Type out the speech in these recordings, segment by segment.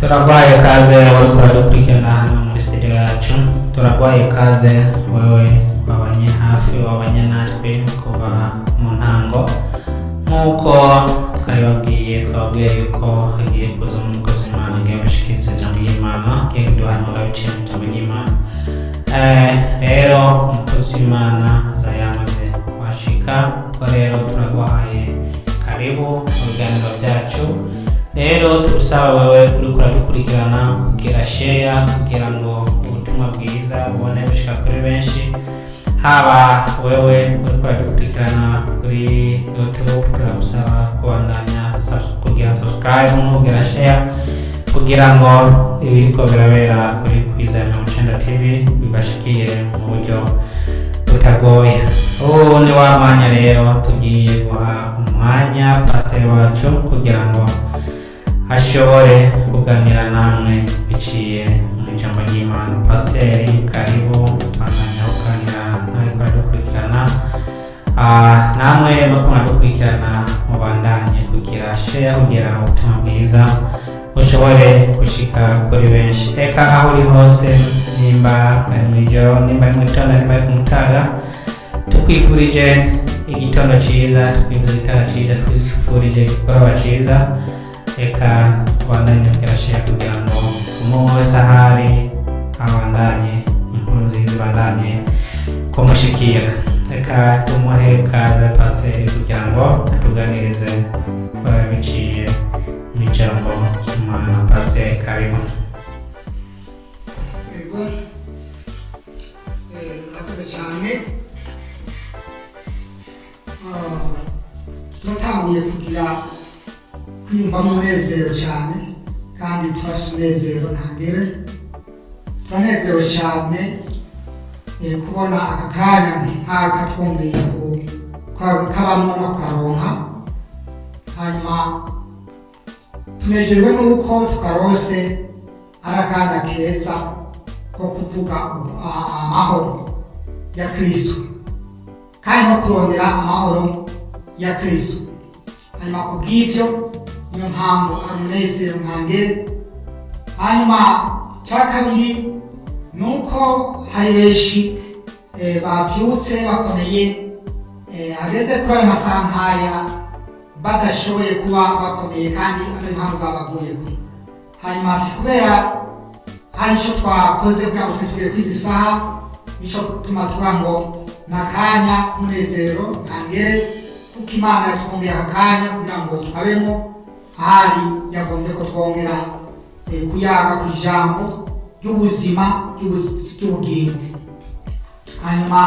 Turaguhaye kaze wariko uradukurikirana hano muri studio yacu. Turaguhaye kaze wewe wabanye hafi, wabanye natwe kuva mu ntango. Nk'uko twabibabwiye, twababwiye yuko hagiye kuza umukozi w'Imana, agiye gushikiriza ijambo ry'Imana, agiye kuduhanura biciye mu ijambo ry'Imana. Rero umukozi w'Imana aza yamaze kuhashika. Ubwo rero turaguhaye karibu mu biganiro byacu. Rero tugusaba wewe uriko uradukurikirana kugira share, kugira ngo ubutumwa bwiza bubone gushika kuri benshi. Haba wewe uriko uradukurikirana kuri YouTube, turagusaba kubandanya kugira subscribe no kugira share, kugira ngo ibiriko birabera kuri Kwizera 90 TV bibashikiye mu buryo butagoye. Ubu ni wa mwanya rero tugiye guha umwanya pasiteri wacu kugira ngo ashobore kuganira namwe biciye mu ijambo ry'Imana. Pasiteri, karibu. Bandanya kuganira n'ariko aradukurikirana. Namwe muriko muradukurikirana, mubandanye kugira share kugira ubutumwa bwiza bushobore gushika kuri benshi. Eka aho uri hose, nimba ari mw'ijoro, nimba ari mw'itondo, nimba ari ku mutaga, tukwifurije igitondo ciza, tukwifurije igitondo ciza, tukwifurije igikoroba ciza. Reka tubandanye kugira share kugira ngo umuntu wese ahari abandanye inkuru nziza ibandanye kumushikira. Reka tumuhe kaze pasiteri kugira ngo atuganirize biciye mu ijambo ry'Imana. Pasiteri, karibu. Yego. Murakoze cyane. Turatanguye kugira kwiyumvamo umunezero cyane, kandi turafise umunezero ntangere. Turanezerewe cyane kubona aka kanya nk'aka twongeye kabamwo no kukaronka. Hanyuma tunejejwe n'uko tukarose ari akanya keza ko kuvuga amahoro ya Kristo kandi no kurondera amahoro ya Kristo. Hanyuma kubw'ivyo, niyo mpamvu ari umunezero ntangere. Hanyuma cya kabiri ni uko hari benshi babyutse bakomeye, ageze kuri ayo masaha nk'aya badashoboye kuba bakomeye kandi atari impamvu zabavuyeko. Hanyuma si kubera hari icyo twakoze kugira ngo twitugere kuri izi saha. Nico tuma tuvuga ngo ni akanya k'umunezero ntangere, kuko Imana yatwongeye aka kanya kugira ngo tukabemo. Ahari yagombye ko twongera kuyaga ku ijambo ry'ubuzima, ry'ubugingo. Hanyuma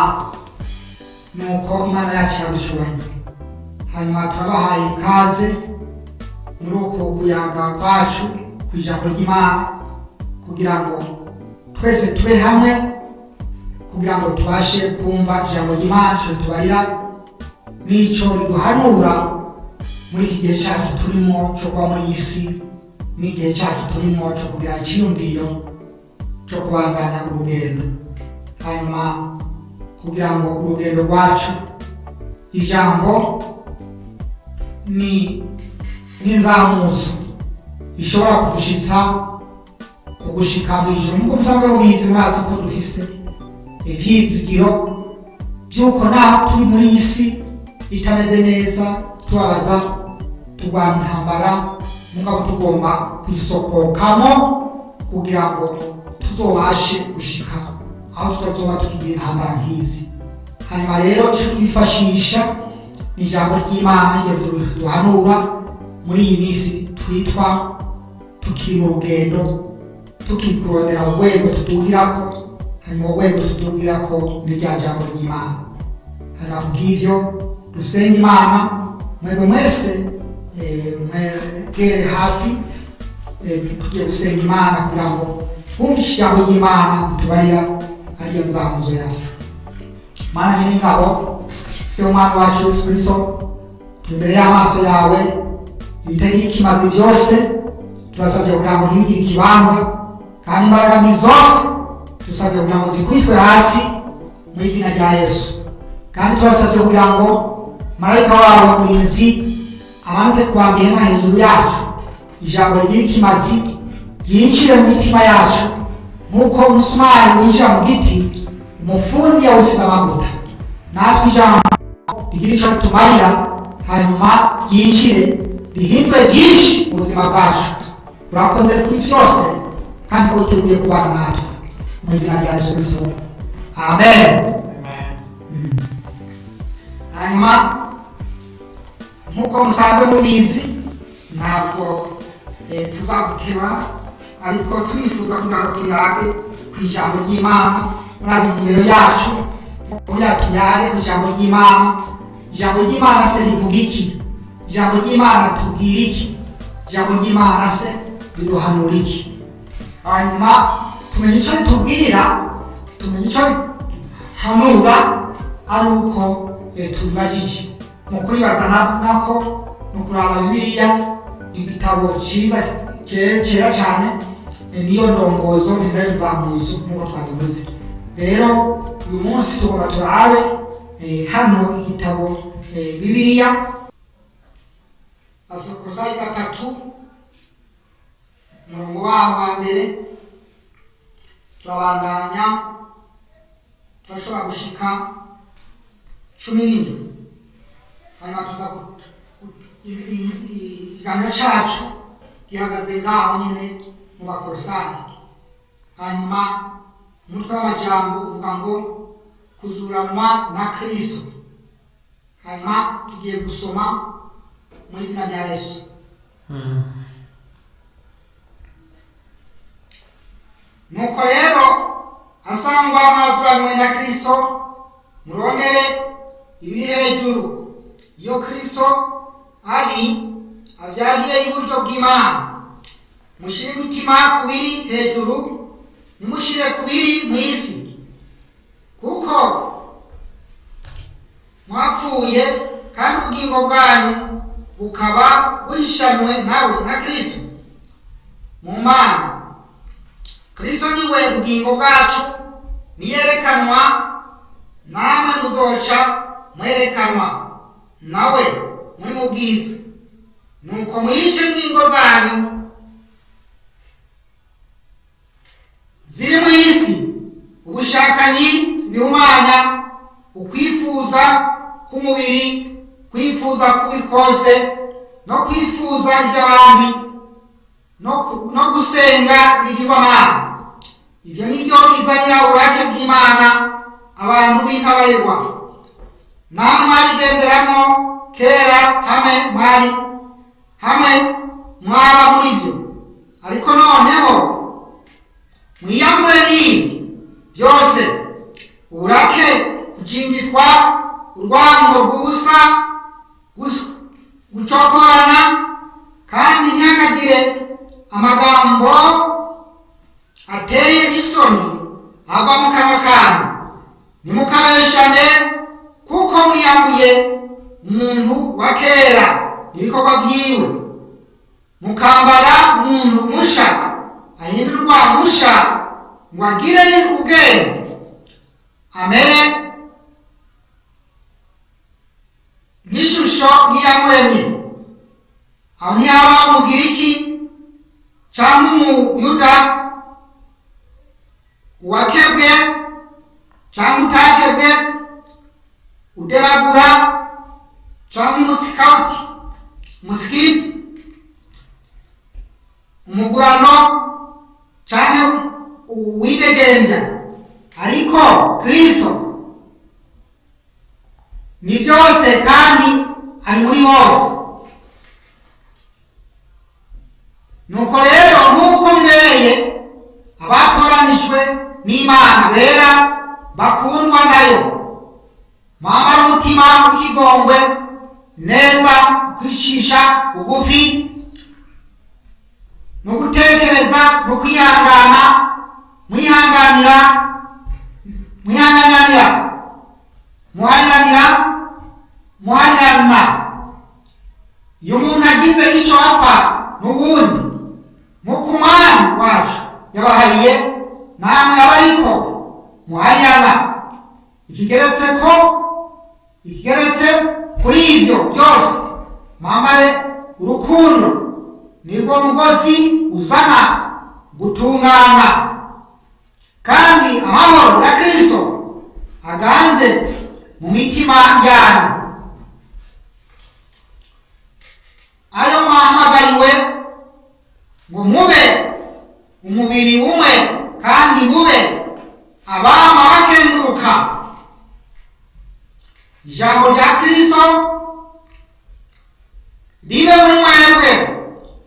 nuko Imana yacu yaducubahiro. Hanyuma turabahaye ikaze muri uku kuyaga kwacu ku ijambo ry'Imana, kugira ngo twese tube hamwe, kugira ngo tubashe kumva ijambo ry'Imana ico ritubarira n'ico riduhanura muri iki gihe cyacu turimo cyo kuba muri iyi si, n'igihe cyacu turimo cyo kugira icyiyumviro cyo kubandanya urugendo. Hanyuma kugira ngo urugendo rwacu, ijambo ni n'inzamuzo ishobora kudushitsa kugushika mu ijuru. Nk'uko musanzwe mubizi, murazi ko dufise ivyizigiro vy'uko naho turi muri iyi si itameze neza, tubabaza, turwana intambara, mugabo tugomba kwisokokamo kugira ngo tuzobashe gushika aho tutazoba tukigira intambara nk'izi. Hanyuma rero ico twifashisha ni ijambo ry'Imana, iryo duhanura muri iyi minsi twitwa tukiri mu rugendo, tukiri kurondera urwego tudugirako. Hanyuma urwego tudugirako ni rya jambo ry'Imana. Hanyuma kubw'ivyo dusenga Imana. Mwebwe mwese mwegere hafi. Tugiye gusenga Imana kugira ngo twumvishe ijambo ry'Imana ritubarira, ariyo nzamuzo yacu. Mana Nyiringabo, se Umwami wacu Yesu Kristo, turi imbere y'amaso yawe. Ibitagira ikimazi byose turasabye kugira ngo ntibigire ikibanza, kandi imbaraga mbi zose turasabye kugira ngo zikubitwe hasi mu izina rya Yesu. Kandi turasabye kugira ngo marayika wawe murinzi amanuke kubamba ihema hejuru yacu, ijambo rigira ikimazi. Ryinjire mu mitima yacu nk'uko umusumari winjira mu giti, umufundi yawusiga amavuta. Natwe ijambo rigira icyo ritumarira, hanyuma ryinjire rihindure byinshi mu buzima bwacu. Urakoze kuri byose kandi ko witeguye kubana natwe, mu izina rya Yesu Kristo, amen. Hanyuma nk'uko musanzwe mubizi, ntabwo tuzaguteba, ariko twifuza kugira ngo tuyage ku ijambo ry'Imana. Murazi intumbero yacu, kugira tuyage ku ijambo ry'Imana. Ijambo ry'Imana se rivuga iki? Ijambo ry'Imana ritubwira iki? Ijambo ry'Imana se riduhanura iki? Hanyuma tumenye icyo ritubwira, tumenye icyo rihanura ari uko tubibajije. Mu kuribaza nako ni ukuraba Bibiliya, igitabo cyiza cyera cyane, niyo ndongozo, ni nayo nzamuzo nk'uko twabivuze. Rero uyu munsi tugomba turabe hano igitabo Bibiliya, Abakolosayi 3, umurongo waho wa mbere. Turabandanya, turashobora gushika 17. Hanyuma tuza ikiganiro cyacu gihagaze ngaho nyine mu Bakolosayi. Hanyuma umutwe w'amajambo uvuga ngo kuzuranwa na Kristo. Hanyuma tugiye gusoma mu izina rya Yesu. Nuko rero asangwa mwazuranywe na Kristo, murondere ibiri hejuru, iyo Kristo ari abyagiye iburyo bw'Imana. Mushyire imitima ku biri hejuru, ntimushyire ku biri mu isi, kuko mwapfuye kandi ubugingo bwanyu bukaba buhishanywe nawe na Kristo mu Mana. Kristo niwe bugingo bwacu, niyerekanwa namwe muzoca mwerekanwa nawe muri mu bwiza. Nuko mwice ingingo zanyu ziri mu isi: ubushakanyi bihumanya, ukwifuza k'umubiri, kwifuza kubi kose, no kwifuza iby'abandi, no gusenga ibigirwamana. Ibyo ni byo bizanira uburake bw'Imana abantu b'intabarirwa. Namwe mwabigenderamo kera, hamwe mwari hamwe mwaba muri byo. Ariko noneho mwiyambure n'ibi byose: uburake, kujingitwa, urwango rw'ubusa, gucokorana, kandi ntihakagire amagambo ateye isoni ava mu kanwa kanyu. Ntimukabeshane, kuko mwiyambuye umuntu wa kera n'ibikorwa vyiwe, mukambara umuntu musha ahindurwa musha ngo agire ubwenge, amere nk'ishusho y'Iyamuremye. Aho ntihaba Umugiriki canke Umuyuda, uwakebwe canke utakebwe, uderagura canke umusikawuti, umusikiti, umugurano canke uwidegembya, ariko Kristo ni byose kandi ari muri bose. Nuko rero nk'uko bibereye abatoranijwe n'Imana, bera bakundwa nayo, mwambara umutima w'ikigongwe, neza, kwicisha bugufi, no gutekereza no kwihangana, mwihanganira, mwihanganira, muhariranira, muharirana. Iyo umuntu agize icyo apfa n'ubundi, nk'uko Umwami wacu yabahariye, namwe aba ariko muharirana. Ikigeretse kuri ibyo byose, mwambare urukundo, nirwo mugozi uzana gutungana, kandi amahoro ya Kristo aganze mu mitima yanyu, ayo mwahamagariwe ngo mube umubiri umwe kandi mube abama bakenguruka. Ijambo rya Kristo ribe muri mwebwe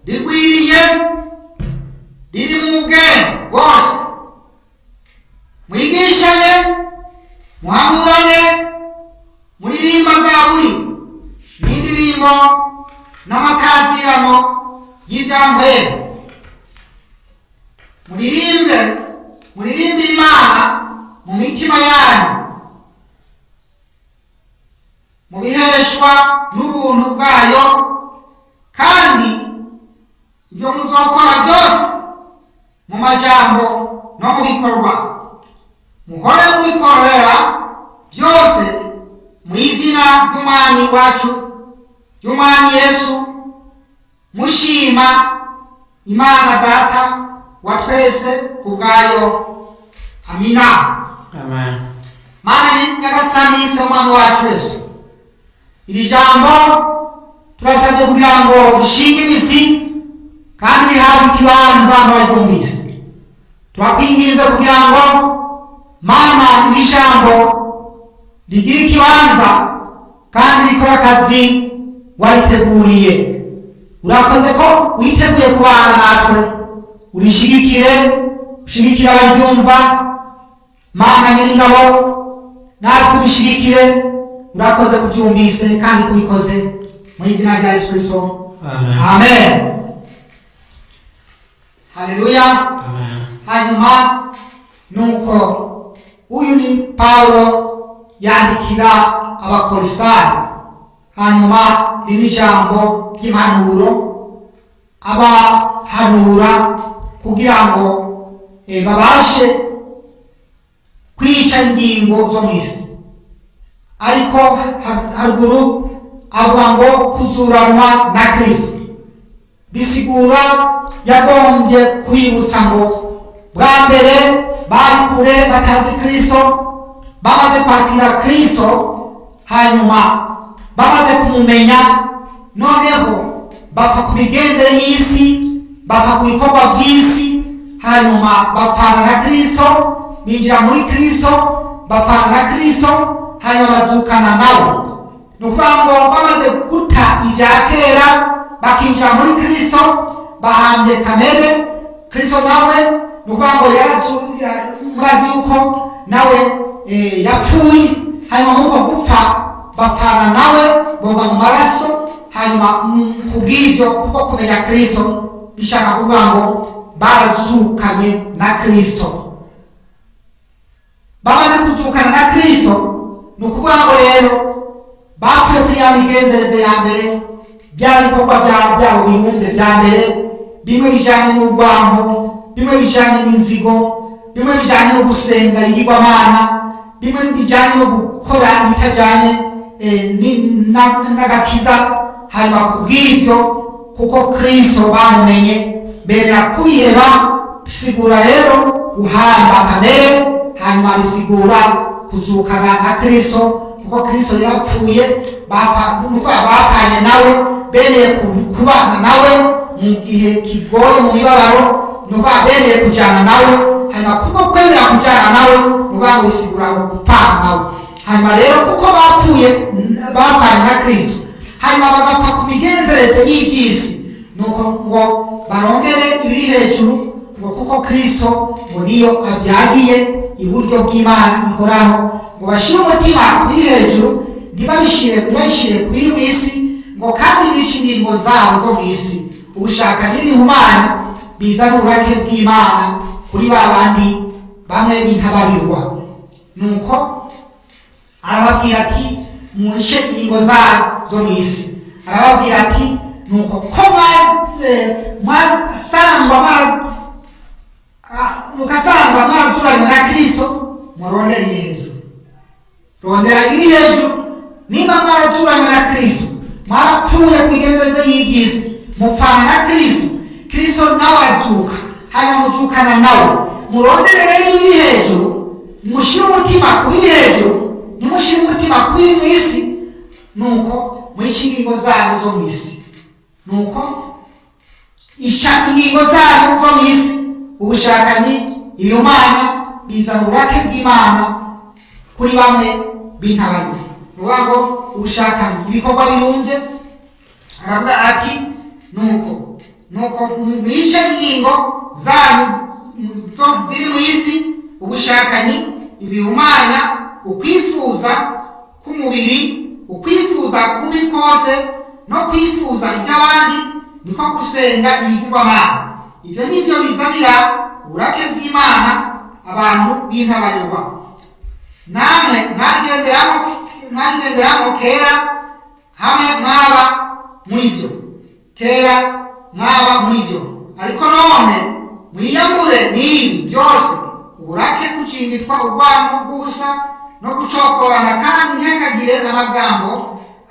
rigwiriye, riri mu bwenge bwose, mwigishane, muhanurane, muririmba zaburi n'indirimbo n'amatazirano y'ibyamahembe, muririmbe, muririmbire Imana mu mitima yanyu, mubiheshwa n'ubuntu bwayo, kandi ibyo muzokora byose mu majambo no mu bikorwa, muhore mubikorera byose mu izina ry'Umwami wacu, ry'Umwami Yesu, mushima Imana Data wa twese ku bwayo. Amina. Amen. Mana Nyagasani, se Umwami wacu Yesu, iri jambo turasabye kugira ngo rishinge imizi kandi rihabwe ikibanza mu baryumvise. Turakwinginze kugira ngo, Mana, iri jambo rigire ikibanza kandi rikore akazi wariteguriye. Urakoze ko witeguye kubana natwe, urishigikire, ushigikire abaryumva. Mana Nyiringabo, natwe ubishigikire. Urakoze kubyumvise kandi kubikoze, mu izina rya Yesu Kristo. Amen. Amen. Haleluya. Amen. Hanyuma nuko uyu ni Paulo yandikira Abakorisayo. Hanyuma iri ni ijambo ry'impanuro abahanura kugira ngo babashe kwica ingingo zo mu isi. Ariko haruguru avuga ngo kuzuranwa na Kristo, bisigura yagombye kwibutsa ngo bwa mbere bari kure batazi Kristo, bamaze kwakira Kristo, hanyuma bamaze kumumenya, noneho bapfa ku migendere y'isi, bapfa ku bikorwa by'isi, hanyuma bapfana na Kristo, binjira muri Kristo, bapfana na Kristo, hanyuma bazukana nawe. Ni ukuvuga ngo bamaze guta ibya kera bakinjira muri Kristo, bahambye kamere. Kristo nawe, ni ukuvuga ngo murazi yuko nawe yapfuye, hanyuma muri uko gupfa bapfana nawe, boga mu maraso. Hanyuma kubw'ibyo, kuko kumenya Kristo bishaka kuvuga ngo barazukanye na Kristo. Bamaze kuzukana na Kristo, ni ukuvuga ngo rero bapfuye kuri ya migenzereze ya mbere, bya bikorwa byabo bibumbye bya mbere, bimwe bijanye n'urwango, bimwe bijanye n'inzigo, bimwe bijanye no gusenga ibigirwamana, bimwe bijanye no gukora ibitajanye n'agakiza. Hanyuma kubw'ibyo, kuko Kristo bamumenye, bemera kubiheba. Bisigura rero guhamba kamere, hanyuma bisigura kuzukana na Kristo, kuko Kristo yarapfuye, bapfanye nawe, bemeye kubana nawe mu gihe kigoye, mu mibabaro, ni ukuvuga bemeye kujyana nawe. Hanyuma kuko kwemera kujyana nawe, ni ukuvuga ngo bisigura ngo gupfana nawe. Hanyuma rero kuko bapfuye, bapfanye na Kristo, hanyuma bagapfa ku migenzereze y'iby'isi, nuko ngo barondere ibiri hejuru, ngo kuko Kristo ngo niyo abyagiye iburyo bw'Imana ihoraho, ngo bashyire umutima kuri hejuru, ntibabishire kuri mu isi, ngo kandi bice ingingo zabo zo mu isi, ubushaka n'ibihumanya bizana uburake bw'Imana kuri ba bandi bamwe b'intabarirwa. Nuko arababwira ati munshe ingingo zabo zo mu isi. Arababwira ati nuko ko mwasangwa mukasanga mwarazuranywe na Kristo, murondera iri hejuru, rondera iri hejuru. Nimba mwarazuranywe na Kristo, mwarapfuye ku migenzereze y'iby'isi, mupfana na Kristo, Kristo nawe arazuka. Hanyuma muzukana nawe. Murondere rero ibiri hejuru, mushyire umutima ku biri hejuru, ntimushyire umutima ku biri mu isi. Nuko mwice ingingo zanyu zo mu isi. Nuko ica ingingo zanyu zo mu isi, ubushakanyi, ibihumanya, bizana uburake bw'Imana kuri bamwe b'intabariro. Ni ukuvuga ngo ubushakanyi, ibikorwa birumbye. Aravuga ati nuko mwice ingingo zanyu ziri mu isi, ubushakanyi, ibihumanya, ukwifuza k'umubiri, ukwifuza kubi kose, no kwifuza iby'abandi, niko gusenga ibigirwamana. Ibyo nibyo bizanira uburake bw'Imana abantu b'intabarirwa. Namwe mwabigenderamo kera, hamwe mwaba muri byo kera, mwaba muri byo. Ariko none mwiyambure n'ibi byose: uburake, gucingitwa, urwango rw'ubusa no gucokorana, kandi ntihakagire amagambo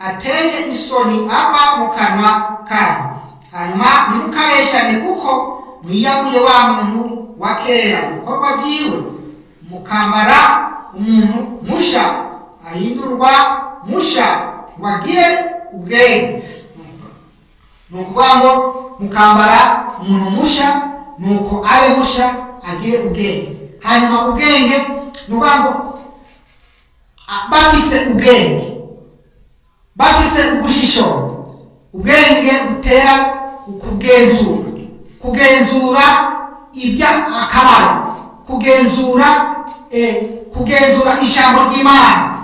ateye isoni ava mu kanwa kanyu. Hanyuma ntimukabeshane, kuko mwiyambuye wa muntu wa kera ibikorwa byiwe, mukambara umuntu musha ahindurwa musha ngo agire ubwenge. Ni ukuvuga ngo mukambara umuntu musha, nuko abe musha agire ubwenge. Hanyuma ubwenge, ni ukuvuga ngo bafise ubwenge, bafise ubushishozi, ubwenge butera kugenzura, kugenzura ibya akamaro, kugenzura ijambo ry'Imana,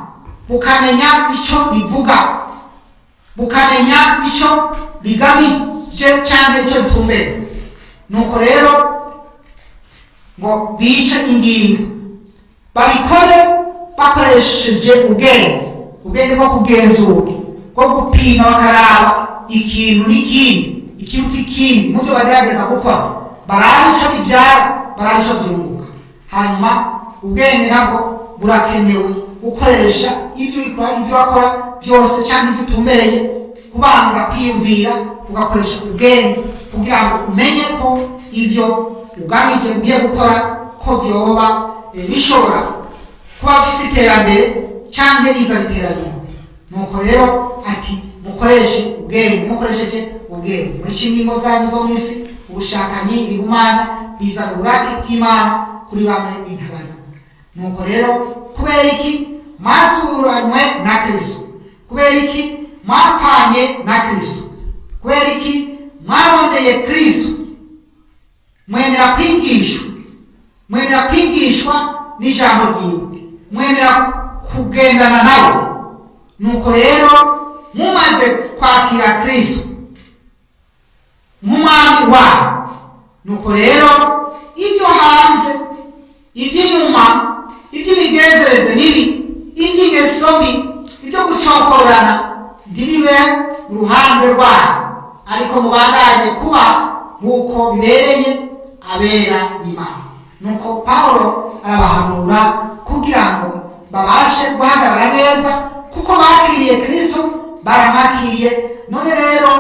bukamenya icyo rivuga, bukamenya icyo rigamije cyangwa icyo ritumbera. Nuko rero ngo bice ingingo, babikore bakoresheje ubwenge, ubwenge bwo kugenzura, bwo gupima, bakaraba ikintu n'ikindi, ikiruta ikindi mu byo bagerageza gukora, baraba icyo bibyara, baraba icyo byunguka. Hanyuma ubwenge nabwo burakenewe gukoresha ibyo ukora, ibyo wakora byose cyangwa ibyo utumbereye, kubanza kwiyumvira, ugakoresha ubwenge kugira ngo umenye ko ibyo ugamije ugiye gukora ko byoba bishobora kuba bifise iterambere cyangwa bizana iterambere. Nuko rero ati mukoreshe ubwenge, mukoresheje ubwenge mwice ingingo zanyu zo mu isi, ubushakanyi, ibihumanya, bizana uburake bw'Imana kuri bamwe b'intabara. Nuko rero kubera iki mwazuranywe na Kristo? Kubera iki mwapfanye na Kristo? Kubera iki mwarondeye Kristo? Mwemera kwigishwa, mwemera kwigishwa n'ijambo ryiwe, mwemera kugendana nawe. Nuko rero mumaze kwakira Kristo nk'umwami wanyu, nuko rero ibyo hanze, iby'inyuma, iby'imigenzereze mibi, iby'ingeso mbi, ibyo gucokorana ntibibe uruhande rwanyu, ariko mubandanye kuba nk'uko bibereye abera Imana. Nuko Pawulo arabahanura kugira ngo babashe guhagarara neza, kuko bakiriye Kristo, baramwakiriye. None rero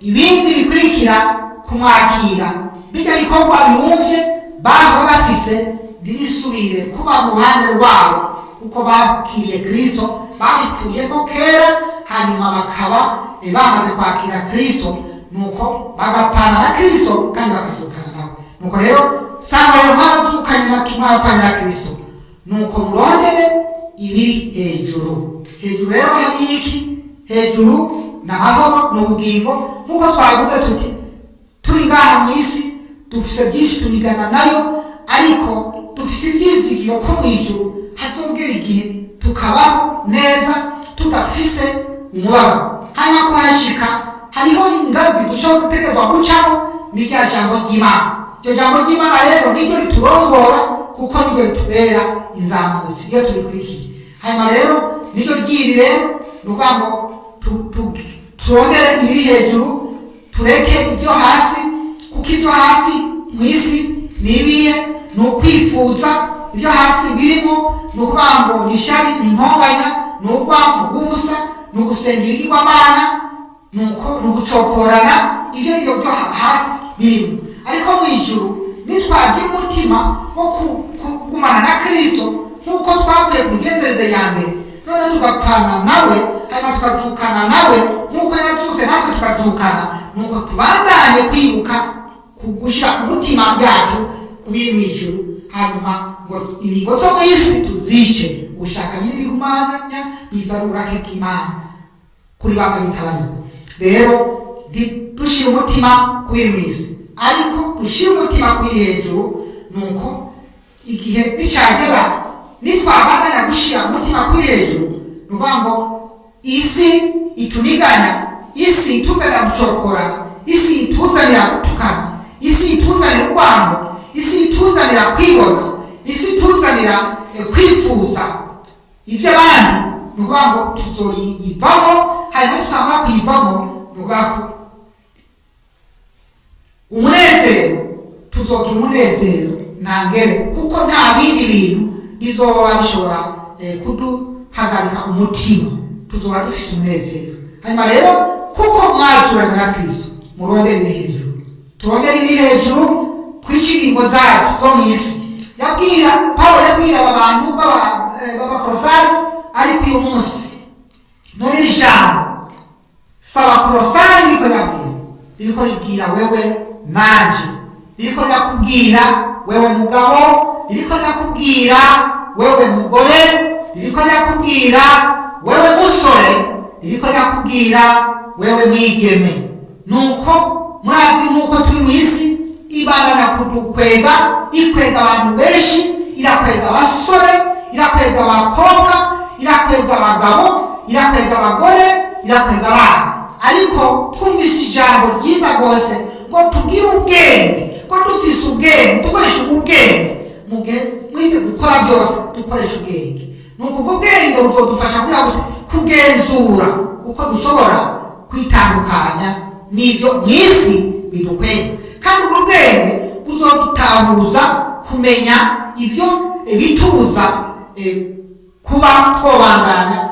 ibindi bikurikira kumwakira, bijya bikorwa bihumvye bahora bafise, ntibisubire kuba mu ruhande rwabo, kuko bakiriye Kristo, babipfuye ko kera. Hanyuma bakaba bamaze kwakira Kristo, nuko bagapfana na Kristo kandi bakazukana nawe. Nuko rero sanga rero mwaravukanye na mwarapfanye na Kristo, nuko murondere ibiri hejuru. Hejuru rero hari iki? Hejuru ni amahoro, ni ubugingo. Nk'uko twavuze tuti turi ngaha mu isi dufise byinshi turigana nayo, ariko dufise ibyizigiro ko mu ijuru hazogera igihe tukabaho neza tudafise umubabaro. Hanyuma kuhashika hariho ingazi dushobora gutegerezwa gucamo, ni rya jambo ry'Imana. Iryo jambo ry'Imana rero niryo riturongora, kuko niryo ritubera inzamuzi iyo turikurikiye. Hanyuma rero niryo ryiri rero, ni ukuvuga ngo turondere ibiri hejuru, tureke ibyo hasi, kuko ibyo hasi mu isi ni ibihe? Ni ukwifuza. Ibyo hasi birimo ni ukuvuga ngo ni ishyari, ni intonganya, ni urwango rw'ubusa, ni ugusenga ibigirwamana, nuko ni ugucokorana. Ibyo nibyo byo hasi birimo. Ariko mu ijuru Nitwagira umutima wo kugumana na Kristo nk'uko twavuye ku migenzereze ya mbere, none tugapfana nawe, hanyuma tukazukana nawe nk'uko yazutse natwe tukazukana, nuko tubandanye kwibuka kugusha umutima yacu ku biri mu ijuru, hanyuma ngo ingingo zo mu isi tuzice. Ushaka nyine ibihumanya bizana uburake bw'Imana kuri bamwe bitabarimo. Rero ntidushire umutima ku biri mu isi, ariko dushire umutima ku biri hejuru. Nuko igihe nicagera, nitwabandanya gushira umutima ku biri hejuru, ni ukuvuga ngo isi ituniganya, isi ituzanira gucokorana, isi ituzanira gutukana, isi ituzanira urwango, isi ituzanira kwibona, isi ituzanira kwifuza iby'abandi, ni ukuvuga ngo tuzoyivamo. Hanyuma twamara kuyivamo, ni ukuvuga ko umunezero, tuzogira umunezero ntangere, kuko nta bindi bintu bizoba bishobora kuduhagarika umutima. Tuzoba dufise umunezero. Hanyuma rero, kuko mwazuranye na Kristo, murondere ibiri hejuru. Turondere ibiri hejuru, twice ingingo zacu zo mu isi. Yabwira Pawulo, yabwira aba bantu b'Abakorosayi, ariko uyu munsi muri iri jambo si Abakorosayi ririko rirabwira, ririko ribwira wewe nanje, ririko rirakubwira wewe mugabo, ririko rirakubwira wewe mugore, ririko rirakubwira wewe musore, ririko rirakubwira wewe mwigeme. Nuko murazi nk'uko turi mu isi ibandanya kudukwega, ikwega abantu benshi, irakwega abasore, irakwega abakobwa, irakwega abagabo, irakwega abagore, irakwega abana. Ariko twumvise ijambo ryiza rwose ngo tugire ubwenge, ngo dufise ubwenge, dukoreshe ubwenge mugihe mwite gukora byose, dukoreshe ubwenge. Nuko ubwo bwenge buzodufasha kugira gute? Kugenzura uko dushobora kwitandukanya n'ibyo mu isi bidukwega. Kandi ubwo bwenge buzodutahuza kumenya ibyo bitubuza kuba twobandanya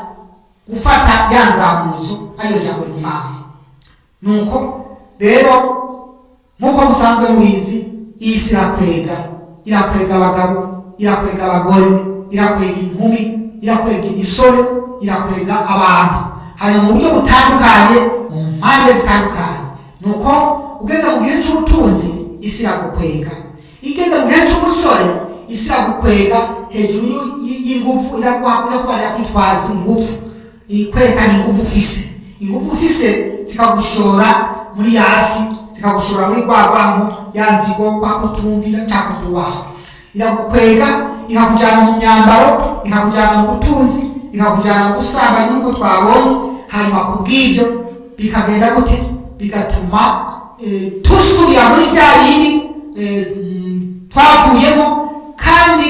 gufata ya nzamuzo, ariyo jambo ry'Imana. Nuko rero, nk'uko musanzwe mubizi, iyi si irakwega, irakwega abagabo, irakwega abagore, irakwega inkumi, irakwega imisore, irakwega abantu, hanyuma mu buryo butandukanye, mu mpande zitandukanye. Nuko ugeze mu gihe cy'ubutunzi, isi iragukwega. Igeze mu gihe cy'umusore, isi iragukwega hejuru y'ingufu, irakubarira kwitwaza ingufu, ikwerekana ingufu ufise. Ingufu ufise zikagushora muri yasi, zikagushora muri rwa rwango, ya nzigo bakutumvira cyangwa kutubaha. Iragukwega ikakujyana mu myambaro, ikakujyana mu butunzi, ikakujyana mu busambanyi nk'uko twabonye. Hanyuma kubw'ibyo bikagenda gute? Bigatuma tusubira muri bya bindi twavuyemo, kandi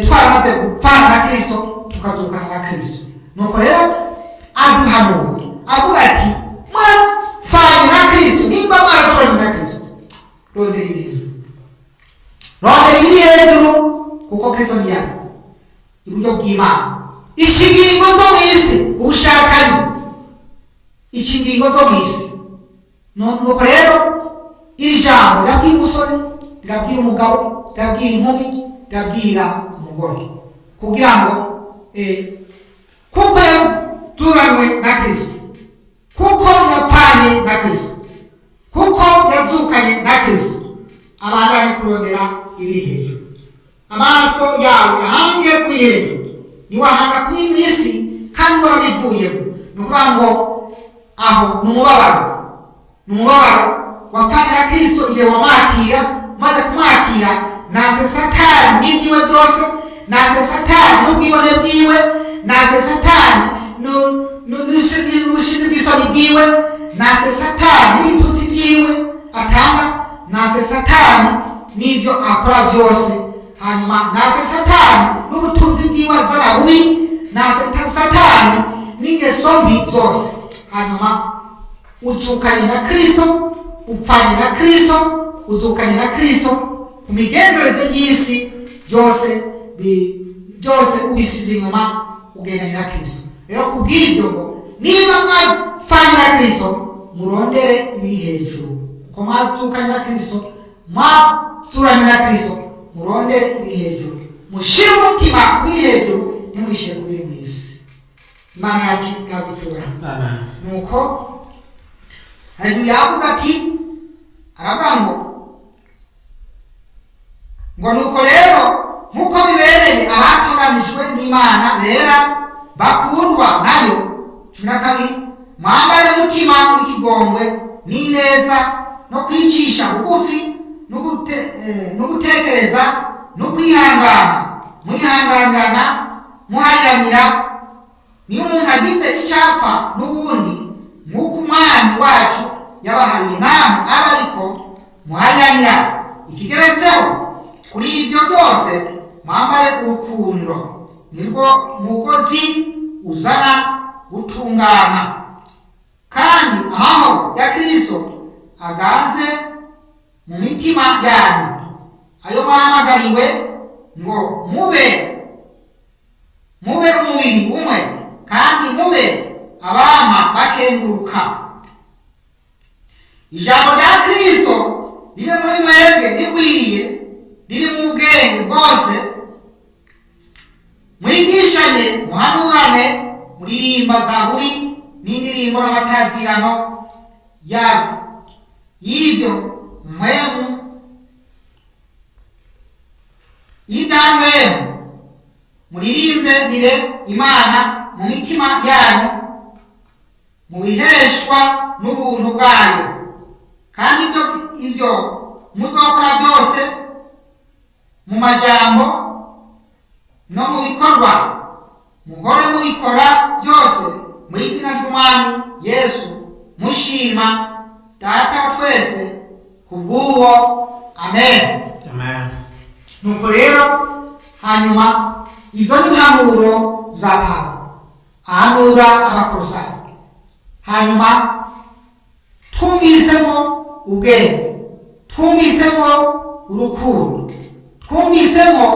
twaramaze gupfana na Kristo, tukazukana na Kristo. Nuko rero aduhanura avuga ati: mwapfanye na Kristo, nimba mwarapfanye na Kristo, rondera ibiri hejuru, rondera ibiri hejuru, kuko Kristo ntiyari iburyo bw'Imana. Ingingo zo mu isi, ubushakanyi, ingingo zo mu isi. Nuko rero iri jambo rirabwira umusore, rirabwira umugabo, rirabwira inkumi, rirabwira umugore, kugira ngo kuko yaturanywe na Kristo, kuko yapfanye na Kristo, kuko yazukanye na Kristo, abandanye kurondera ibiri hejuru. Amaso yawe ahange kuri hejuru. Niwahanga kuri mu isi kandi warabivuyemo, ni ukuvuga ngo aho ni umubabaro, ni umubabaro. Wapfanye na Kristo igihe wamwakira. Maze kumwakira, nase Satani n'ibyiwe byose, nase Satani n'ubwibone bwiwe, nase Satani n'ubushizi bw'isoni bwiwe, nase Satani n'ibitutsi byiwe atanga, nase Satani n'ibyo akora byose, hanyuma nase Satani n'ubutunzi bwiwe azana bubi, nase Satani n'ingeso mbi zose. Hanyuma uzukanye na Kristo, upfanye na Kristo, uzukanye na Kristo. Ku migenzereze y'isi byose byose ubisize inyuma, ugendanye na Kristo. Rero kubw'ibyo ngo niba mwapfanye na Kristo, murondere ibiri hejuru, kuko mwazukanye na Kristo. Mwaturanye na Kristo, murondere ibiri hejuru, mushyire umutima kuri hejuru, ntimwishyire ku biri mu isi. Imana yacu ihabwa icyubahiro. Amen. Nuko hejuru yavuze ati, aravuga ngo nuko rero nk'uko bibereye abatoranijwe n'Imana bera bakundwa nayo, 12, mwambare umutima w'ikigongwe n'ineza no kwicisha bugufi no gutekereza no kwihangana, mwihangangana, muhariranira. Niyo umuntu agize icyapfa n'ubundi, nk'uko Umwami wacu yabahariye, namwe abe ariko muhariranira. Ikigeretseho kuri ibyo byose, mwambare urukundo, nirwo mugozi uzana gutungana, kandi amahoro ya Kristo aganze mu mitima yanyu, ayo muhamagariwe ngo mube umubiri umwe, kandi mube abama bakenguruka. Ijambo rya Kristo ribe muri mwebwe rigwiriye, riri mu bwenge bwose, mwigishanye, muhanurane, muririmba zaburi n'indirimbo n'amatazirano yabyo y'ibyo mwemu y'ibya mwemu, muririmbire Imana mu mitima yanyu, mubiheshwa n'ubuntu bwayo. Kandi ibyo muzokora byose mu majambo no mu bikorwa, muhore mubikora byose mu izina ry'Umwami Yesu, mushima Data wa twese kubw'uwo. Amen. Amen. Nuko rero hanyuma izo ni impanuro za Pawulo ahanura Abakolosayi. Hanyuma twumvisemo ubwenge, twumvisemo urukundo, twumvisemo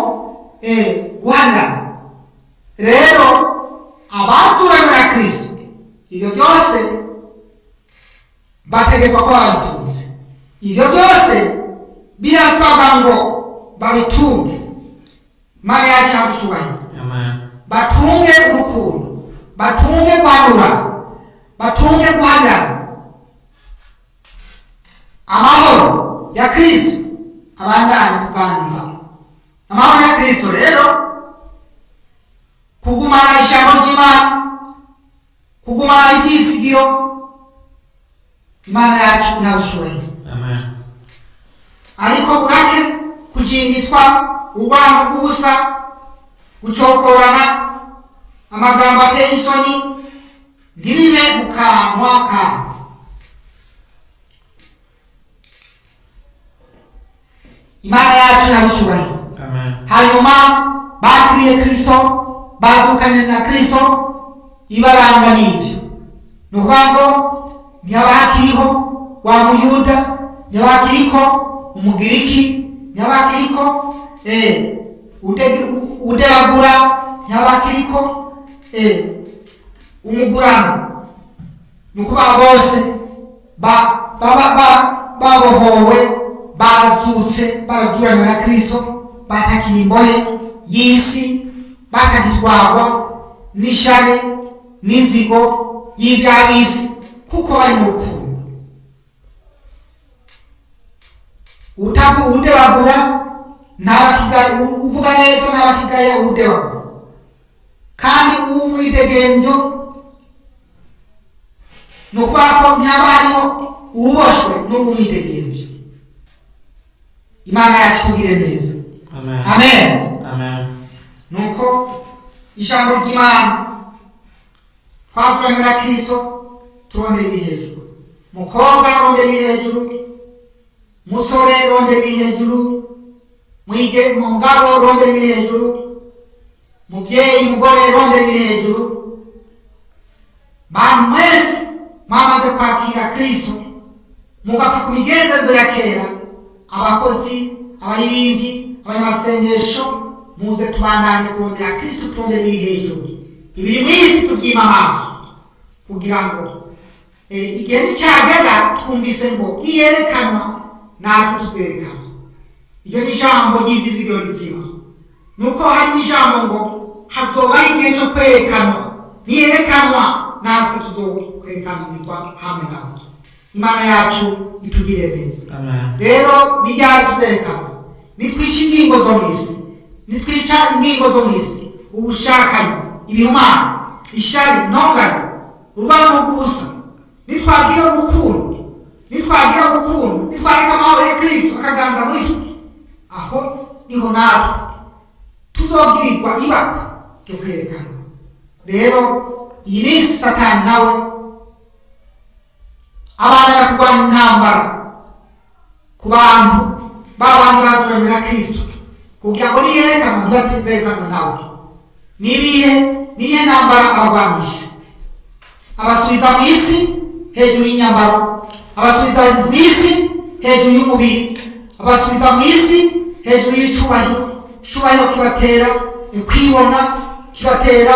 guharirana. Rero abazuranywe na Kristo ibyo byose bategekwa ko babitunze. Ibyo byose birasabwa ngo babitunge. Imana yacu ihabwe icyubahiro. Amen. Batunge urukundo, batunge guhanura, batunge guharirana, amahoro ya Kristo abandanye kuganza. Amahoro ya Kristo rero, kugumana ijambo ry'Imana, kugumana ibyizigiro. Imana yacu ihabwe icyubahiro. Amen. Ariko burake kujingitwa, urwango rw'ubusa, gucokorana, amagambo ateye isoni ntibibe mu kanwa kanyu. Imana yacu ihabwe icyubahiro. Amen. Hanyuma bakiriye Kristo, bavukanye na Kristo, ibaranga n'ibyo. Ni ukuvuga ngo ntihaba hakiriho wa Muyuda, ntihaba hakiriko Umugiriki, ntihaba hakiriko udebagura, ntihaba hakiriko umugurano. Ni ukuvuga bose babohowe, barazutse, barazuranywe na Kristo, batakiri imbohe y'isi, batagitwarwa n'ishari n'inzigo y'iby'ab'isi, kuko bari mu rukundo. Utavu udebagura ntabakigaya, uvuga neza ntabakigaya udebagura, kandi uw'umwidegemvyo ni ukuvuga ko ntihaba hariho uwuboshwe n'uw'umwidegemvyo. Imana yacu itugirire neza. Amen. Amen. Amen. Nuko ijambo ry'Imana, twavuranywe na Kristo, turondera ibiri hejuru. Mukobwa, rondera ibiri hejuru. Musore, rondera ibiri hejuru. Mwige mugabo, rondera ibiri hejuru. Mubyeyi mugore, rondera ibiri hejuru. Bantu mwese mwamaze kwakira Kristo, mugapfa ku migenzereze ya kera, abakozi, abaririmbyi, abanyamasengesho, muze tubandanye kurondera Kristo, turondera ibiri hejuru. Ibiri mu isi tubyima amaso, kugira ngo igihe nicyagera twumvise ngo niyerekanwa natwe tuzerekanwa. Iryo ni ijambo ry'ivyizigiro rizima. Nuko hari n'ijambo ngo hazobaho igihe cyo kwerekanwa, niyerekanwa natwe tuzokwerekanirwa hamwe nabo. Imana yacu itugirire neza. Amen. Rero ni ryari tuzerekanwa? Nitwica ingingo zo mu isi, nitwica ingingo zo mu isi, ubushakanyi, ibihumane, ishari, intonganya, urwango rw'ubusa, nitwagira urukundo, nitwagira urukundo, nitwareka amahoro ya Kristo akaganza muri twe, aho niho natwe tuzogirirwa ibakwe ryo kwerekanwa. Rero iyi minsi Satani nawe abana kurwanya intambara ku bantu babandi bazuranye na Kristo, kugira ngo niyerekanwa ntibatezerekanwe nawe. Nibihe niyihe ntambara abarwanisha? Abasubiza mu isi hejuru y'inyambaro, abasubiza mu isi hejuru y'umubiri, abasubiza mu isi hejuru y'icubahiro. Icubahiro kibatera kwibona, kibatera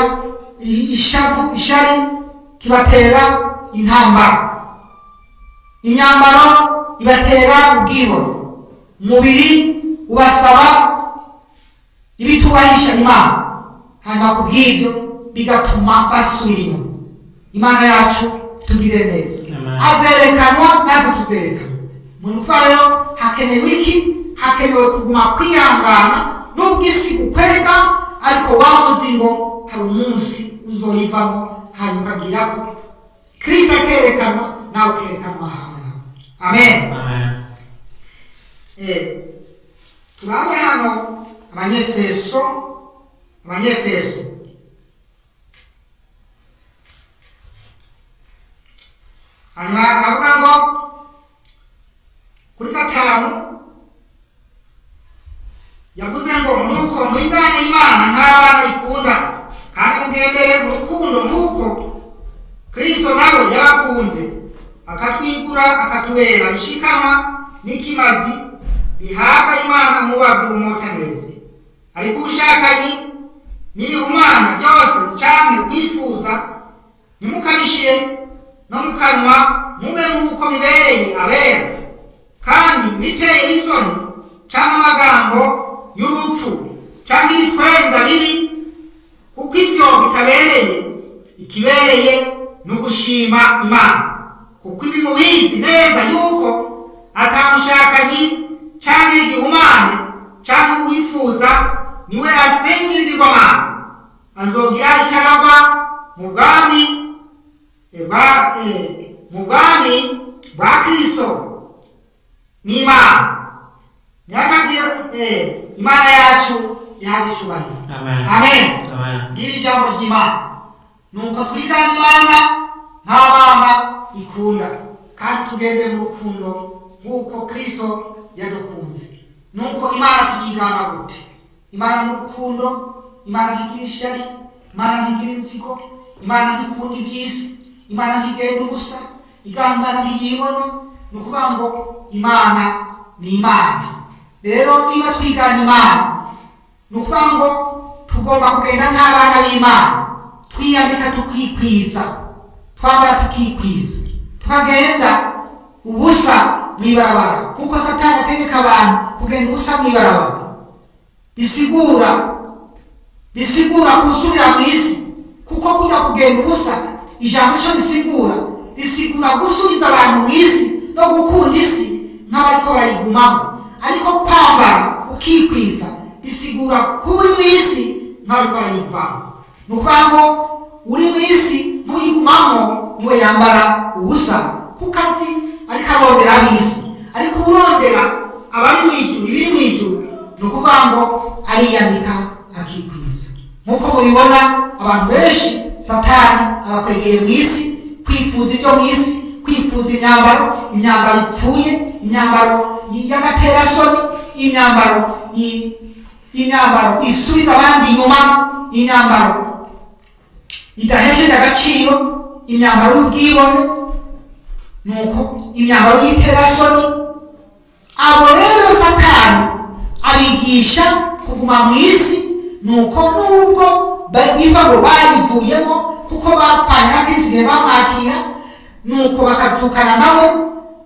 ishavu, ishari, kibatera intambara. Imyambaro ibatera ubwibone, umubiri ubasaba ibitubahisha Imana, hanyuma ku bw'ibyo bigatuma basubira inyuma. Imana yacu tugire neza. Amen. Azerekanwa natwe tuzerekanwa. Mu kuva rero hakenewe iki? Hakenewe kuguma kwihangana nubwo isi gukwega, ariko wa muzingo hari umunsi uzoyivamo, hanyuma ukagira ko Kristo akerekanwa nawe ukerekanwa hamwe nawe. Amen. Amen. Turabe hano Abanyefeso, Abanyefeso hanyuma avuga ngo kuri 5 yavuze ngo nuko mwigane Imana nk'abana ikunda, kandi mugendere mu rukundo nk'uko Kristo nawe yarakunze akatwigura akatubera ishikanwa n'ikimazi bihabwa Imana mubabwe umota neza. Ariko ubushakanyi n'ibihumana byose canke kwifuza ntimukabishire no mu kanwa, mube nk'uko bibereye abera, kandi ibiteye isoni canke amagambo y'ubupfu canke ibitwenza bibi, kuko ibyo bitabereye. Ikibereye ni ugushima Imana, kuko ibi mubizi neza yuko atamushakanyi canke igihumane canke uwifuza niwe asenga ibigirwamana azogira ico aragwa mu bwami mu bwami bwa Kristo n'Imana. Ntihakagire Imana yacu ihabwe icubahiro. Amen. Amen. Amen. Ngiri ijambo ry'Imana, nuko twigana Imana nk'abana ikunda, kandi tugendere mu rukundo nk'uko Kristo yadukunze. Nuko Imana tuyigana gute? Imana ni urukundo. Imana ntigira ishari, Imana ntigira inzigo, Imana ntikunda iby'isi, Imana ntigenda ubusa, igangana ntiyibona. Ni ukuvuga ngo Imana ni Imana. Rero niba twigana Imana, ni ukuvuga ngo tugomba kugenda nk'abana b'Imana, twiyambika tukikwiza, twambara tukikwiza, tukagenda ubusa mw'ibarabara nk'uko Satani ategeka abantu kugenda ubusa mw'ibarabara. Bisigura gusubira mu isi, kuko kujya kugenda ubusa, ijambo ico risigura, risigura gusubiza abantu mu isi no gukunda isi nk'abariko barayigumamo. Ariko kwambara ukikwiza bisigura kuba uri mu isi nk'abariko barayivamo. Ni ukuvuga ngo uri mu isi ntuyigumamo niwe yambara ubusa, kuko azi ariko arondera ab'isi. Ariko urondera abari mu ijuru, ibiri mu ijuru, ni ukuvuga ngo ariyambika akikwiza. Nk'uko mubibona, abantu benshi Satani abakwegeye mu isi, kwifuza ibyo mu isi, kwifuza imyambaro, imyambaro ipfuye, imyambaro y'amaterasoni, imyambaro isubiza abandi inyuma, imyambaro idahesheje agaciro, imyambaro y'ubwibone, nuko imyambaro y'iterasoni. Abo rero Satani abigisha kuguma mu isi, nuko nubwo bitwa ngo bayivuyemo kuko bapfanye na Kristo igihe bamwakira, nuko bakazukana nawe,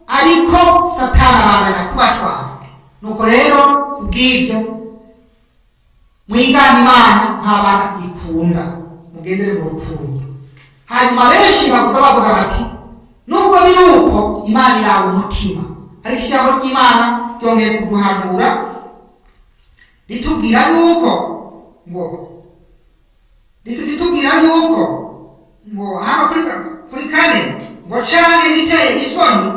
ariko Satani abandanya kubatwara. Nuko rero kubw'ibyo mwigana Imana nk'abana ikunda, mugendere mu rukundo. Hanyuma benshi bakuza bavuga bati nubwo biri uko Imana iraba umutima, ariko ijambo ry'Imana ryongeye kuduhanura ritubwira yuko ngo ritubwira yuko ngo hano kuri 4 ngo canke ibiteye isoni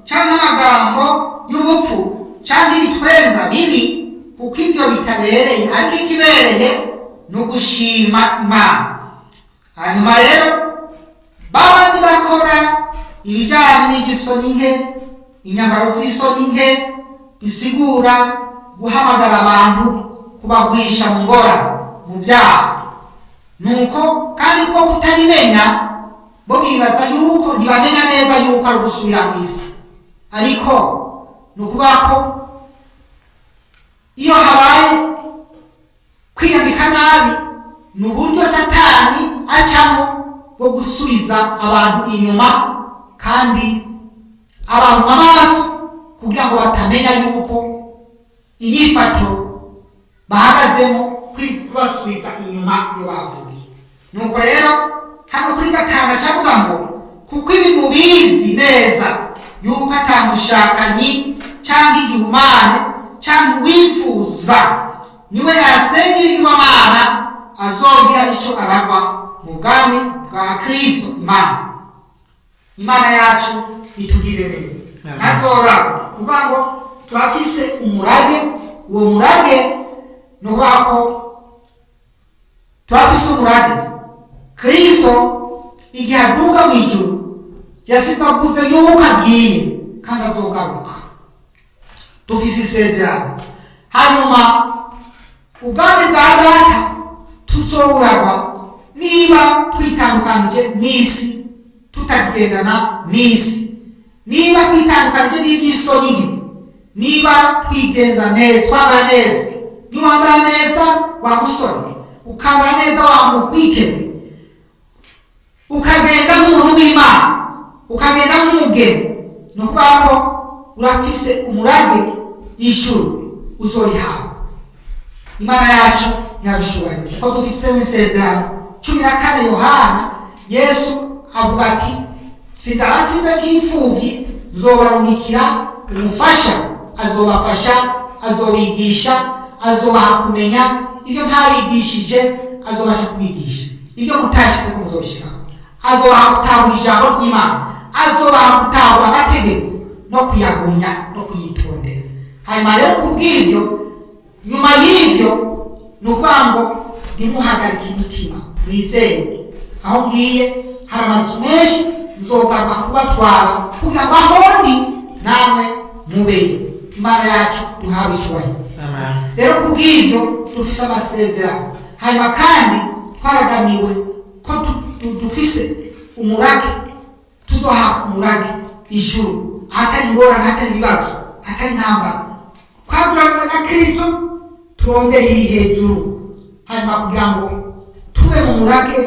canke amagambo y'ubupfu canke ibitwenza bibi, kuko ibyo bitabereye, ariko ikibereye ni ugushima Imana. Hanyuma rero babandi bakora ibijyanye n'igisoni nke, inyambaro z'isoni nke, bisigura guhamagara abantu kubagwisha mu ngorane, mu byaha. Nuko kandi ko kutabimenya, bo bibaza yuko ntibamenya neza yuko ari ugusubira mu isi, ariko ni ukuvuga ko iyo habaye kwiyambika nabi ni uburyo Satani acamo bwo gusubiza abantu inyuma, kandi abahuma amaso kugira ngo batamenya yuko inyifato bahagazemo kubasubiza inyuma iyo bavuye. Nuko rero hano kuri 5 acavuga ngo kuko ibi mubizi neza yuko atamushakanyi cyangwa igihumane cyangwa uwifuza niwe asenga ibigirwamana azogira icyo aragwa mu bwami bwa Kristo. Imana yacu itugire neza. Azoragwa kuvuga ngo turafise umurage, uwo murage ni ukuvuga ko turafise umurage. Kristo igihe aduga mu ijuru yasize avuze yuko agiye kandi azogaruka. Dufise isezerano. Hanyuma ubwami bwa Data tuzoburagwa niba twitandukanije n'isi, tutakigendana n'isi, niba twitandukanije n'iby'isoni nke, niba twigenza neza, twambara neza. Niwambara neza wa musore, ukambara neza wa mukwikeme, ukagenda nk'umuntu w'Imana, ukagenda nk'umugeni, ni ukuvuga ko urafise umurage ijuru uzorihabwa. Imana yacu yabishoboye kuko dufise isezerano. 14 Yohana, Yesu avuga ati sindabasize nk'imfuvyi, nzobarungikira umufasha, azobafasha, azobigisha, azobaha kumenya ibyo ntabigishije, azobasha kubigisha ibyo mutashize ko muzobishikako, azobaha gutahura ijambo ry'Imana, azobaha gutahura amategeko no kuyagumya no kuyitondera. Hanyuma rero kubw'ibyo, nyuma y'ibyo ni ukuvuga ngo ntimuhagarike imitima, mwizere. Aho ngiye hari amazu menshi, nzogaruka kubatwara kugira ngo aho ndi namwe mubeyo. Imana yacu duhawe icyubahiro. Rero kubw'ibyo dufise amasezerano. Hanyuma kandi twaraganiwe ko dufise umurage, tuzohabwa umurage ijuru, ahatari ingorane, ahatari ibibazo, ahatari intambara. Twaguranywe na Kristo, turondere ibiri hejuru, hanyuma kugira ngo tube mu murage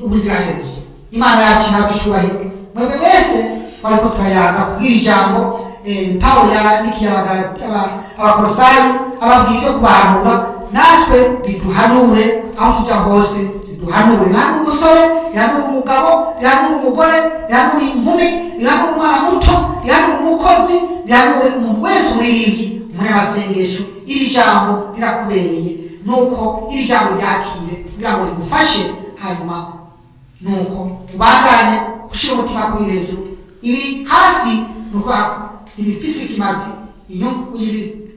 ubuziraherezo. Imana yacu ihabwe icyubahiro. Mwebwe mwese twariko turayaga kubwira ijambo Pawulo yandikiye Abakolosayi, ababwira ibyo kubahanura, natwe riduhanure aho tujya hose, riduhanure. Rihanure umusore, rihanure umugabo, rihanure umugore, rihanure inkumi, rihanure umwana muto, rihanure umukozi, rihanure umuntu wese, umuririmbyi, umunyamasengesho. Iri jambo rirakubereye, nuko iri jambo ryakire kugira ngo rigufashe. Hanyuma nuko ubandanye gushira umutima kuri hejuru, iri hasi ni ukuvuga ko ibifise ikimazi,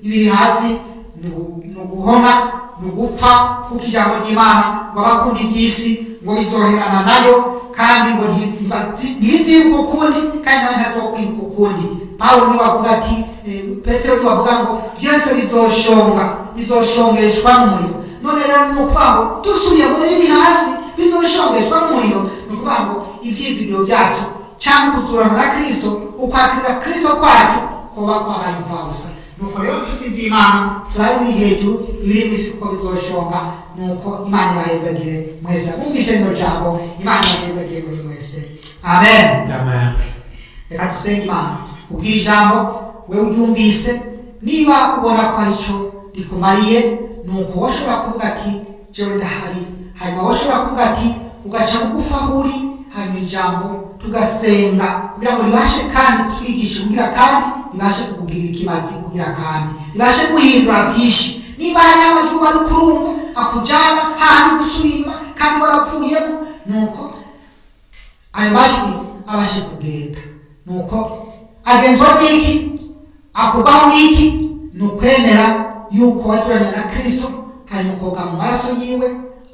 ibiri hasi ni uguhona, ni ugupfa, kuko ijambo ry'Imana ngo abakunda iby'isi ngo bizoherana nayo, kandi ngo ntibizibuka ukundi, kandi nawe ntazokwibuka ukundi. Pawulo niwe avuga ati, Petero niwe avuga ngo byose bizoshonga, bizoshongeshwa n'umuriro. None rero ni ukuvuga ngo dusubiye muri biri hasi bizoshongeshwa n'umuriro, ni ukuvuga ngo ivyizigiro byacu cyangwa kuzurana na Kristo, ukwakira Kristo kwacu kuba kwabaye imfabusa. Nuko rero inshuti z'Imana, turabe biri hejuru, ibiri mw'isi kuko bizoshonga. Nuko Imana ibahezagire mwese mwumvishe rino jambo. Imana ibahezagire mwese mwese. Amen. Amen. Reka dusenge Imana. Ubwira ijambo wewe uryumvise, Niba ubona ko hari icyo rikumariye, nuko washobora kuvuga ati jewe ndahari. Hanyuma washobora kuvuga ati ugaca bugufi aho uri, hanyuma ijambo tugasenga kugira ngo ribashe kandi kutwigisha, kugira kandi ribashe kukugirira ikimazi, kugira kandi ribashe guhindura byinshi. Niba hariho amajwi wari kurumva akujyana hahandi gusubira inyuma kandi warapfuyemo, nuko ayo majwi abashe kugenda. Nuko agenzwa n'iki? Akuvaho n'iki? Ni ukwemera yuko wazuranye na Kristo, hanyuma ukoga mu maraso yiwe.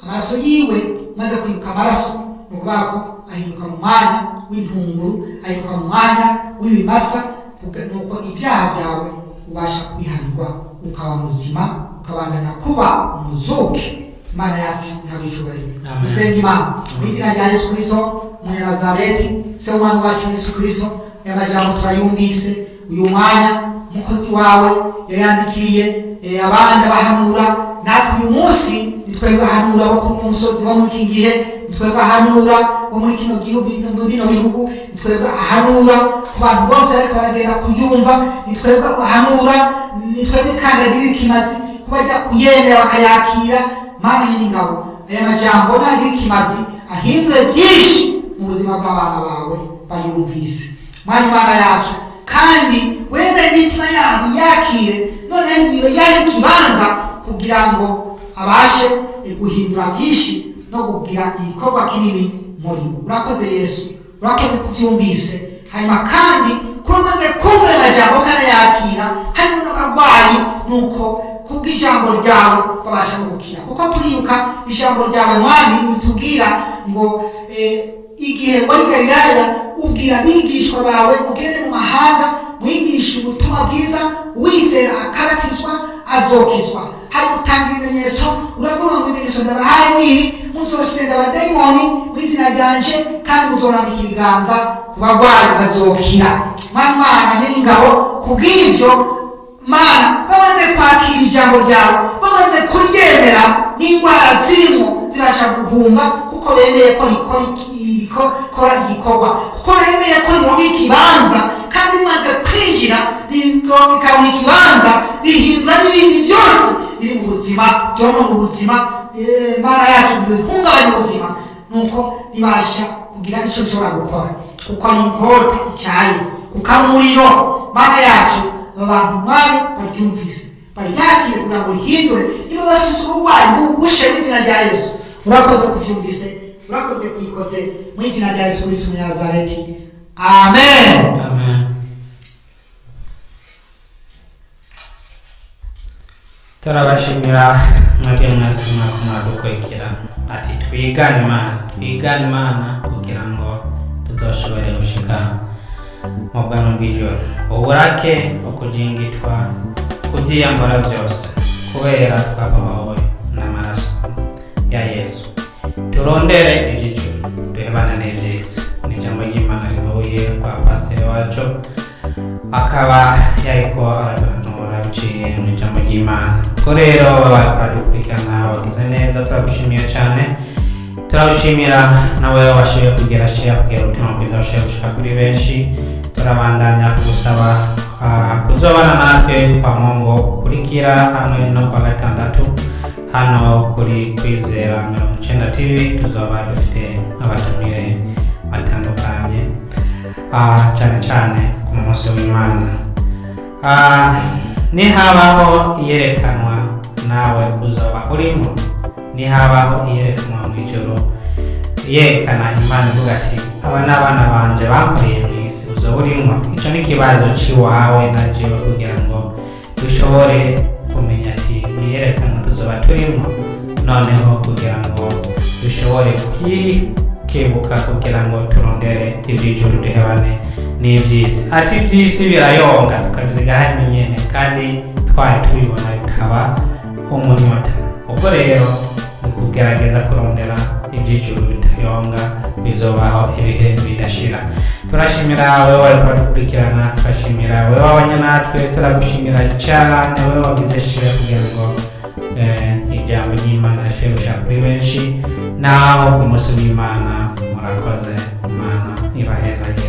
Amaraso yiwe, maze kwibuka amaraso, ni ukuvuga ko ahinduka mu mwanya w'intunguru, ahinduka mu mwanya w'ibimasa. Nuko ibyaha byawe ubasha kubiharirwa, ukaba muzima, ukabandanya kuba umuzuke. Imana yacu ihabwa icyubahiro. Amen. Dusenga Imana mu izina rya Yesu Kristo Umunyanazareti, se w'Umwami wacu Yesu Kristo. Aya majambo turayumvise uyu mwanya, umukozi wawe yayandikiye abandi abahanura. Natwe uyu munsi ni twebwe ahanura bo kuri uno musozi, bo muri iki gihe, ni twebwe ahanura bo muri kino gihugu, muri bino bihugu, ni twebwe ahanura ku bantu bose ariko baragenda kuyumva, ni twebwe ahanura, ni twebwe kandi agirira ikimazi kubajya kuyemera bakayakira. Mana Nyiringabo, aya majambo nagira ikimazi, ahindure byinshi mu buzima bw'abana bawe bayumvise. Mwanya Imana yacu, kandi wemere imitima yabo yakire, none niba yahe ikibanza kugira ngo abashe guhindura byinshi no kugira igikorwa kinini muri bo. Urakoze Yesu, urakoze kubyumvise. Hanyuma kandi kuba umaze kumva aya majambo kanayakira, harimo n'abarwayi, nuko kubw'ijambo ryawe babasha no gukira, kuko turibuka ijambo ryawe Mwami ritubwira ngo igihe wari Galilaya ubwira abigishwa bawe: mugende mu mahanga mwigishe ubutumwa bwiza, uwizera akabatizwa azokizwa. Hari gutanga ibimenyetso, uravuga ngo ibimenyetso ndabahaye nibi: muzosenda abadayimoni mu izina ryanje, kandi muzorambika ibiganza ku barwayi bazokira. Mwami Mana Nyiringabo, kubw'ivyo Mana, bamaze kwakira ijambo ryawe, bamaze kuryemera, n'indwara zirimo zibasha guhunga, kuko bemeye ko rikora igikorwa, kuko bemeye ko rironka ikibanza. Kandi rimaze kwinjira rikaronka ikibanza, rihindura n'ibindi byose biri mu buzima, byonona ubuzima. Mana yacu, bihungabanya ubuzima, nuko ribasha kugira icyo rishobora gukora, kuko ari inkota icyaye, kuko ari umuriro. Mana yacu, aba bantu Mwami baryumvise baryakire kugira ngo rihindure niba bafise uburwayi bubushe mu izina rya Yesu. Urakoze kuvyumvise, urakoze kubikoze mu izina rya Yesu Kristo Umunyanazareti, amen. Amen. Turabashimira mwebwe mwese mwako muradukurikira. Ati twigane Imana, twigane Imana kugira ngo tuzoshobore gushika mu bwami bw'ijuru. Uburake, ukujingitwa, kubyiyambura byose, kubera twabohowe n'amaraso ya Yesu. Turondere iby'ijuru, duhebane n'iby'isi. Ni ijambo ry'Imana rivuye kwa pasiteri wacu, akaba yariko araduhanura biciye mu ijambo ry'Imana. Ko rero babaye baradukurikirana, wagize neza, turagushimiye cyane. Turagushimira nawe washoboye kugira share, kugira ubutumwa bwiza washoboye gushika kuri benshi. Turabandanya kugusaba kuzobana natwe kwa Mungu ukurikira hamwe no kwa gatandatu hano kuri Kwizera 90 TV. Tuzoba dufite abatumire batandukanye, cyane cyane ku munsi w'Imana. Nihabaho iyerekanwa, nawe uzoba urimo. Nihabaho iyerekanwa mu ijoro, yerekana Imana ivuga ati aba ni abana banje bankoreye mu isi, uzoba urimo. Icyo ni ikibazo cy'iwawe na jewe, kugira ngo dushobore kumenya ati iyerekanwa tuzoba turimo, noneho kugira ngo dushobore kwikebuka, kugira ngo turondere iby'ijuru, duhebane n'iby'isi. Ati iby'isi birayonga, tukabiziga hano nyene, kandi twari tubibona bikaba umunyota. Ubwo rero ni kugerageza kurondera iby'ijuru bitayonga, bizobaho ibihe bidashira. Turashimira wewe wari kudukurikirana, turashimira wewe wabanye natwe, turagushimira cyane wewe wagize share kugira ngo ijambo ry'Imana rishobore gushika kuri benshi. Naho ku munsi w'Imana, murakoze. Imana ibahezagire.